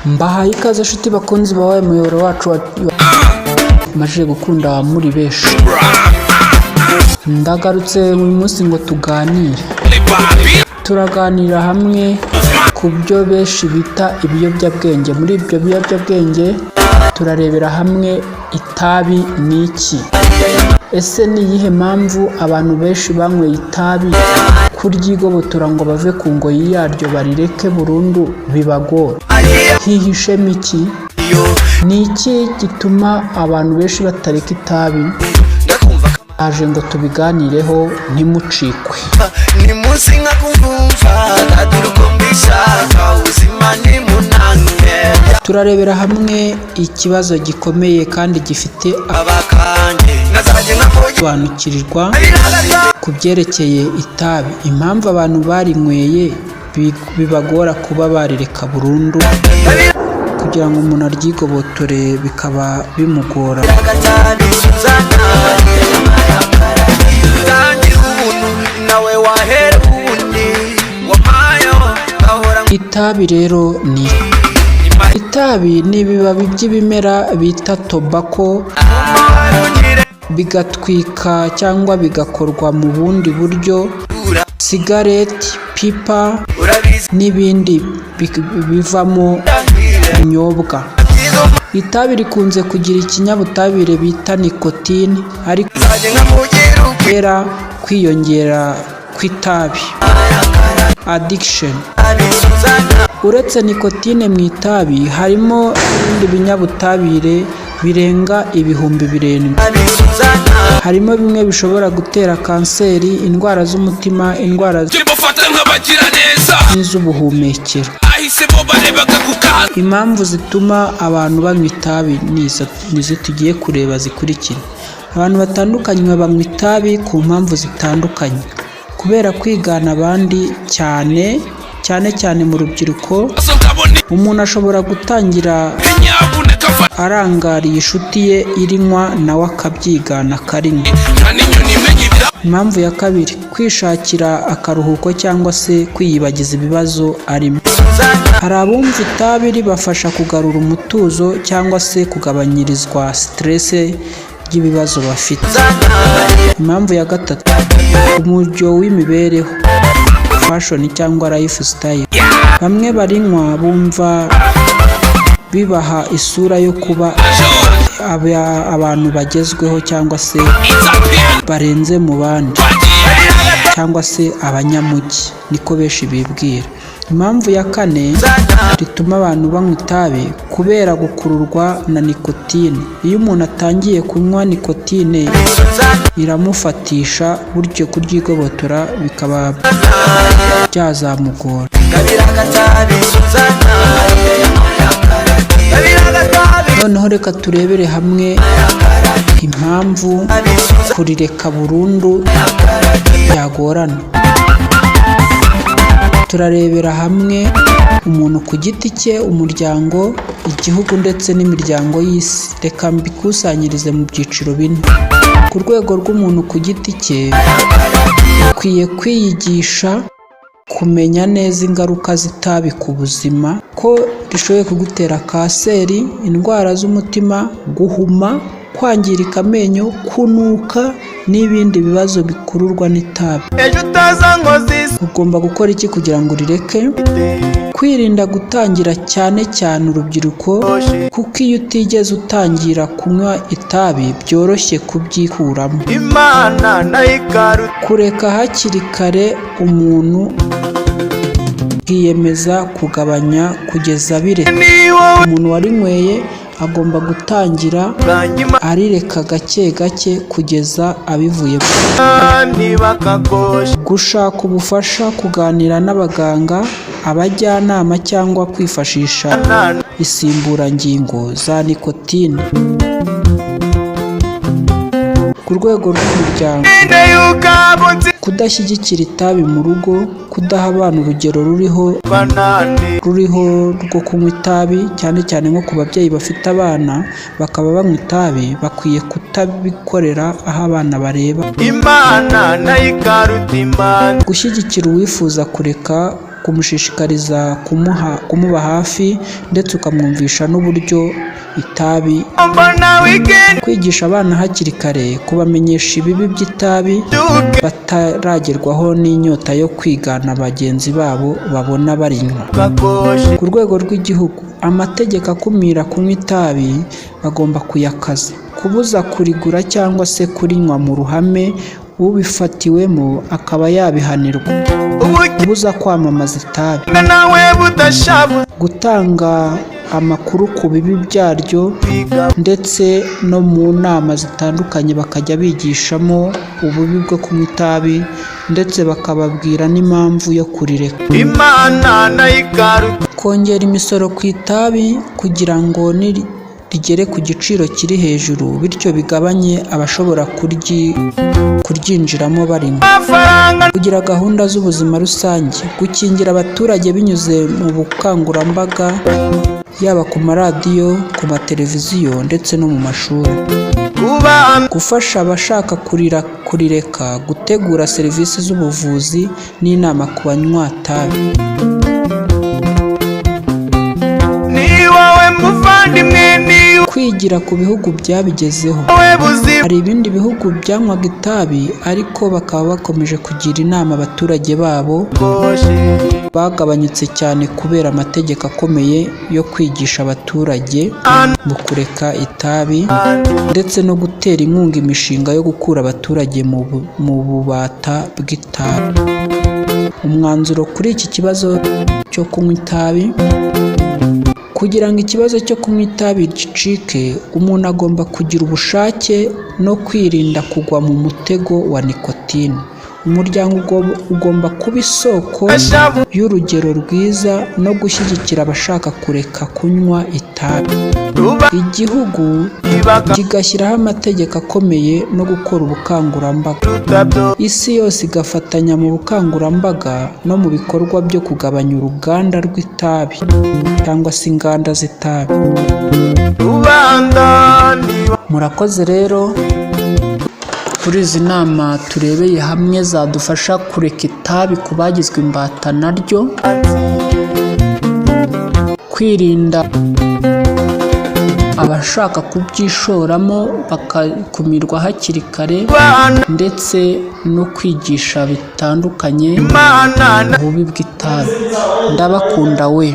Mbahaye ikaze nshuti bakunzi bawe, umuyoboro wacu wamajije gukunda muri benshi. Ndagarutse uyu munsi ngo tuganire. Turaganira hamwe ku byo benshi bita ibiyobyabwenge. Muri ibyo biyobyabwenge turarebera hamwe itabi ni iki? Ese ni iyihe mpamvu abantu benshi banyweye itabi kuryigobotora ngo bave ku ngoyi yaryo barireke burundu bibagora? Hihishemo iki? Ni iki gituma abantu benshi batareka itabi? Aje ngo tubiganireho, ntimucikwe. Ni munsi nkakumvumva kadura uko mbishaka, ubuzima ni munange. Turarebera hamwe ikibazo gikomeye kandi gifite Abakanje nkazajya nkakugira gusobanukirirwa ku byerekeye itabi, impamvu abantu barinyweye bibagora kuba barireka burundu, kugira ngo umuntu aryigobotore bikaba bimugora. Agatabi Suzana, tangira ubuntu nawe wahera ubundi wamayo ahora. Itabi rero ni itabi ni ibibabi by'ibimera bita tobacco, bigatwika cyangwa bigakorwa mu bundi buryo, cigarette, pipa Urabizi. n'ibindi bivamo ibinyobwa. Itabi rikunze kugira ikinyabutabire bita nicotine, ariko Nzajya nkamugira ukwe. kubera kwiyongera kw'itabi, addiction. Suzana. Uretse nicotine mu itabi harimo n'ibindi binyabutabire birenga 7000. Suzana. Harimo bimwe bishobora gutera kanseri, indwara z'umutima, indwara Bafata nk'abagira neza n'iz'ubuhumekero. Ahisemo barebaga ku kazi. Impamvu zituma abantu banywa itabi ni izo tugiye kureba zikurikira. Abantu batandukanye banywa itabi ku mpamvu zitandukanye: kubera kwigana abandi, cyane cyane cyane mu rubyiruko. So ndabona Umuntu ashobora gutangira nyabuneka fa arangariye inshuti ye irinywa, nawe akabyigana akarinywa. Nta n'inyoni imenya ibya. Impamvu ya kabiri, kwishakira akaruhuko cyangwa se kwiyibagiza ibibazo arimo. Hari abumva itabi ribafasha kugarura umutuzo cyangwa se kugabanyirizwa stress ry'ibibazo bafite. Impamvu ya gatatu, umujyo w'imibereho, fashion cyangwa lifestyle. Bamwe barinywa bumva bibaha isura yo kuba abantu bagezweho cyangwa se barenze mu bandi cyangwa se abanyamujyi, niko benshi bibwira. Impamvu ya kane rituma abantu banywa itabi, kubera gukururwa na nicotine. Iyo umuntu atangiye kunywa nicotine iramufatisha, bityo kuryigobotora bikaba byazamugora. Kabira agatabi Suzana, kabira agatabi. Noneho reka turebere hamwe impamvu kurireka burundu byagorana. Turarebera hamwe umuntu ku giti cye, umuryango, igihugu ndetse n'imiryango y'isi. Reka mbikusanyirize mu byiciro bine. Ku rwego rw'umuntu ku giti cye, ukwiye kwiyigisha kumenya neza ingaruka z'itabi ku buzima, ko rishoboye kugutera kanseri, indwara z'umutima, guhuma, kwangirika amenyo, kunuka n'ibindi bibazo bikururwa n'itabi. Ejo utaza ngo zisi. Ugomba gukora iki kugira ngo urireke? Kwirinda gutangira, cyane cyane urubyiruko, kuko iyo utigeze utangira kunywa itabi byoroshye kubyikuramo. Imana nayo ikaruta. Kureka hakiri kare, umuntu akiyemeza kugabanya kugeza biretse. Ni wowe. Umuntu warinyweye agomba gutangira Bwanjye. arireka gake gake kugeza abivuyemo. Imana bakakosha. Gushaka ubufasha, kuganira n'abaganga, abajyanama cyangwa kwifashisha insimburangingo za nikotine. Ku rwego rw'umuryango, kudashyigikira itabi mu rugo, kudaha abana urugero ruriho rwo kunywa itabi, cyane cyane nko ku babyeyi bafite abana bakaba banywa itabi, bakwiye kutabikorera aho abana bareba. Imana nayo ikaruta imana. Gushyigikira uwifuza kureka. Kumushishikariza kumuba hafi ndetse ukamwumvisha n'uburyo itabi. Mbona weekend. Kwigisha abana hakiri kare, kubamenyesha ibibi by'itabi bataragerwaho n'inyota yo kwigana bagenzi babo babona barinywa. Kakoshe. Ku rwego rw'igihugu, amategeko akumira kunywa itabi bagomba kuyakaza, kubuza kurigura cyangwa se kurinywa mu ruhame, ubifatiwemo akaba yabihanirwa, kubuza kwamamaza itabi, Ubukinga nawe budashabu. gutanga amakuru ku bibi byaryo, ndetse no mu nama zitandukanye bakajya bigishamo ububi bwo kunywa itabi, ndetse bakababwira n'impamvu yo kurireka. Imana nayikaruta. Kongera imisoro ku itabi kugira ngo rigere ku giciro kiri hejuru, bityo bigabanye abashobora kuryinjiramo barinywa. Amafaranga. Kugira gahunda z'ubuzima rusange, gukingira abaturage binyuze mu bukangurambaga, yaba ku maradiyo, ku mateleviziyo ndetse no mu mashuri. Kuba. Gufasha abashaka kurireka, gutegura serivisi z'ubuvuzi n'inama ku banywa tabi. Ni wowe muvandimwe, ni Kwigira ku bihugu byabigezeho. wowe buzima. Hari ibindi bihugu byanywaga itabi ariko bakaba bakomeje kugira inama abaturage babo, bagabanyutse cyane kubera amategeko akomeye yo kwigisha abaturage mu kureka itabi, ndetse no gutera inkunga imishinga yo gukura abaturage mu bubata bw'itabi. Umwanzuro kuri iki kibazo cyo kunywa itabi: kugira ngo ikibazo cyo kunywa itabi gicike, umuntu agomba kugira ubushake no kwirinda kugwa mu mutego wa nikotine. Umuryango ugomba kuba isoko y'urugero rwiza no gushyigikira abashaka kureka kunywa itabi. Igihugu kigashyiraho amategeko akomeye no gukora ubukangurambaga. Isi yose igafatanya mu bukangurambaga no mu bikorwa byo kugabanya uruganda rw'itabi cyangwa se inganda z'itabi. Murakoze rero kuri izi nama turebeye hamwe zadufasha kureka itabi ku bagizwe imbata naryo, kwirinda abashaka kubyishoramo bakakumirwa hakiri kare, ndetse no kwigisha bitandukanye ububi bw'itabi. Ndabakunda we.